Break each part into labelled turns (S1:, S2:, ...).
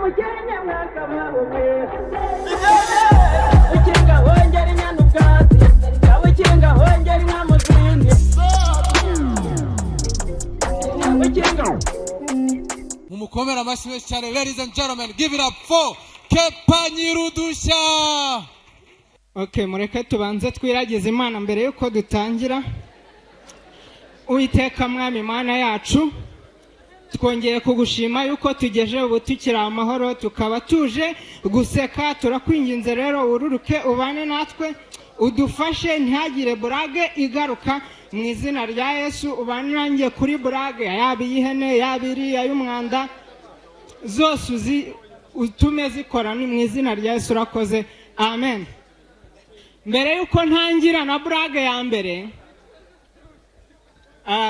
S1: Nyabukenya mwakabaho mwe. Ukinga hongera inyana ubwatsi, Nyabukinga hongera inka mu zindi. Nyabukinga.
S2: Mumukomere amashyi menshi cyane. Ladies and gentlemen, give it up for Kepa Nyirudushya.
S3: Okay, mureke tubanze twiragize Imana mbere yuko dutangira. Uwiteka Mwami Mana yacu, twongeye kugushima yuko tugeje ubu tukiri amahoro, tukaba tuje guseka. Turakwinginze rero, wururuke ubane natwe, udufashe ntihagire blague igaruka, mu izina rya Yesu. Ubane nanjye kuri blague, yaba iy'ihene, yaba iriya y'umwanda, zose uzi utume zikora, ni mu izina rya Yesu. Urakoze, amen. Mbere y'uko ntangira na blague ya mbere,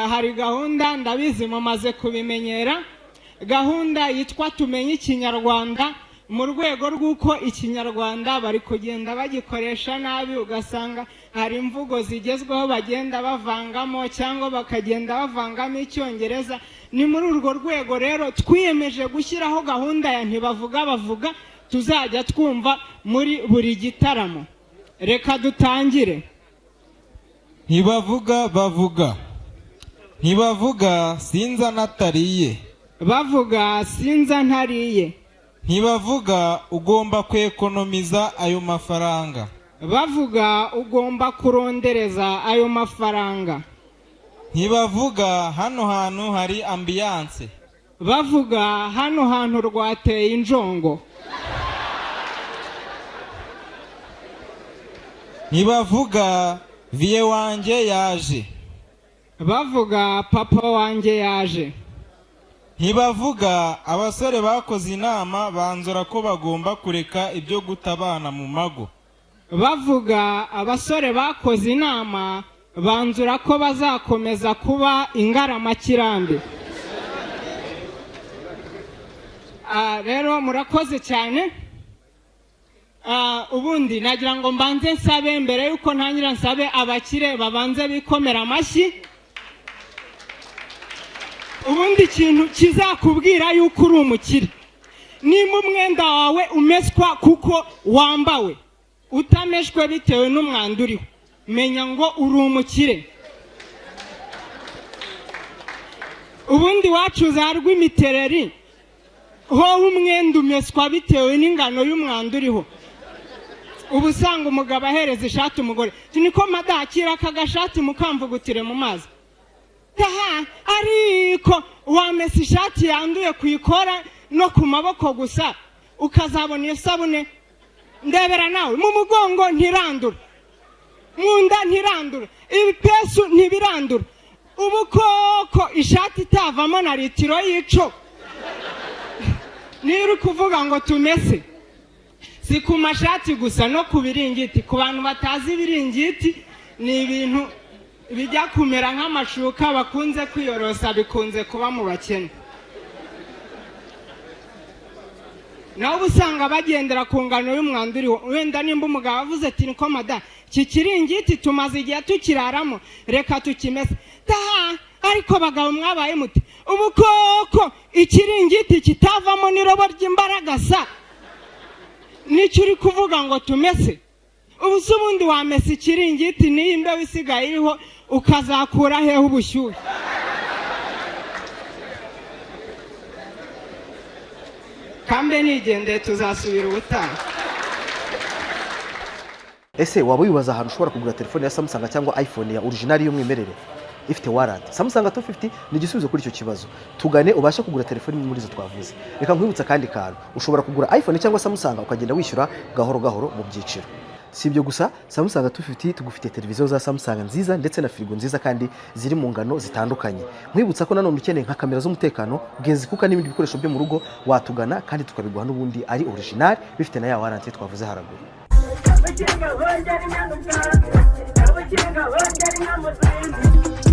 S3: hari gahunda, ndabizi mumaze kubimenyera, gahunda yitwa Tumenye Ikinyarwanda, mu rwego rw'uko Ikinyarwanda bari kugenda bagikoresha nabi, ugasanga hari imvugo zigezweho bagenda bavangamo cyangwa bakagenda bavangamo Icyongereza. Ni muri urwo rwego rero twiyemeje gushyiraho gahunda ya Ntibavuga Bavuga, tuzajya twumva muri buri gitaramo. Reka dutangire.
S2: Ntibavuga bavuga. Ntibavuga sinza natariye.
S3: Bavuga sinza ntariye.
S2: Ntibavuga ugomba kwekonomiza ayo mafaranga.
S3: Bavuga ugomba kurondereza ayo mafaranga.
S2: Ntibavuga hano hantu hari ambiance.
S3: Bavuga hano hantu rwateye injongo.
S2: Ntibavuga vieux wanjye yaje.
S3: Bavuga papa wanjye yaje.
S2: Ntibavuga abasore bakoze inama, banzura ko bagomba kureka ibyo guta abana mu mago.
S3: Bavuga abasore bakoze inama, banzura ko bazakomeza kuba ingaramakirambi. Rero murakoze cyane. Ubundi nagira ngo mbanze nsabe, mbere y'uko ntangira, nsabe abakire babanze bikomera amashyi. Ubundi ikintu kizakubwira yuko uri umukire, nimba umwenda wawe umeswa kuko wambawe, utameshwe bitewe n'umwanda uriho, menya ngo uri umukire. Ubundi iwacu za Rw'imitereri hoho umwenda umeswa bitewe n'ingano y'umwanda uriho. Uba usanga umugabo ahereza ishati umugore, niko madakira aka gashati mukamvugutire mu mazi taha, ariko wamesa ishati yanduye ku ikora no ku maboko gusa, ukazabona iyo sabune. Ndebera nawe, mu mugongo ntirandura, mu nda ntirandura, ibipesu ntibirandura. Ubu koko ishati itavamo na litiro y'ico, niba uri kuvuga ngo tumese? Si ku mashati gusa, no ku biringiti. Ku bantu batazi ibiringiti, ni ibintu bijya kumera nk'amashuka bakunze kwiyorosa, bikunze kuba mu bakene. Nawe uba usanga bagendera ku ngano y'umwanda uriho. Wenda nimba umugabo avuze ati: "Niko mada, iki kiringiti tumaze igihe tukiraramo, reka tukimese taha." Ariko bagabo mwabaye muti? Ubu koko ikiringiti kitavamo n'irobo ry'imbaragasa, nicyo uri kuvuga ngo tumese? Ubu se ubundi wamesa ikiringiti n'iyi mbeho isigaye iriho, ukazakura hehe ubushyuhe? Kambe nigendeye, tuzasubira ubutaha.
S4: Ese waba wibaza ahantu ushobora kugura telefone ya Samsung cyangwa iPhone ya original y'umwimerere ifite warranty? Samsung 250 ni igisubizo kuri icyo kibazo. Tugane ubashe kugura telefone imwe muri izo twavuze. Reka nkwibutsa akandi kantu: ushobora kugura iPhone cyangwa Samsung ukagenda wishyura gahoro gahoro mu byiciro. Si ibyo gusa, Samsung 250 tugufite televiziyo za Samsung nziza ndetse na firigo nziza kandi ziri mu ngano zitandukanye. Nkwibutsa ko nanone ukeneye nka kamera z'umutekano, gas cooker n'ibindi bikoresho byo mu rugo, watugana kandi tukabiguha n'ubundi ari original, bifite na ya warranty twavuze haraguru.
S1: Ukinga hongera inyana ubwatsi, Ukinga hongera inka mu zindi.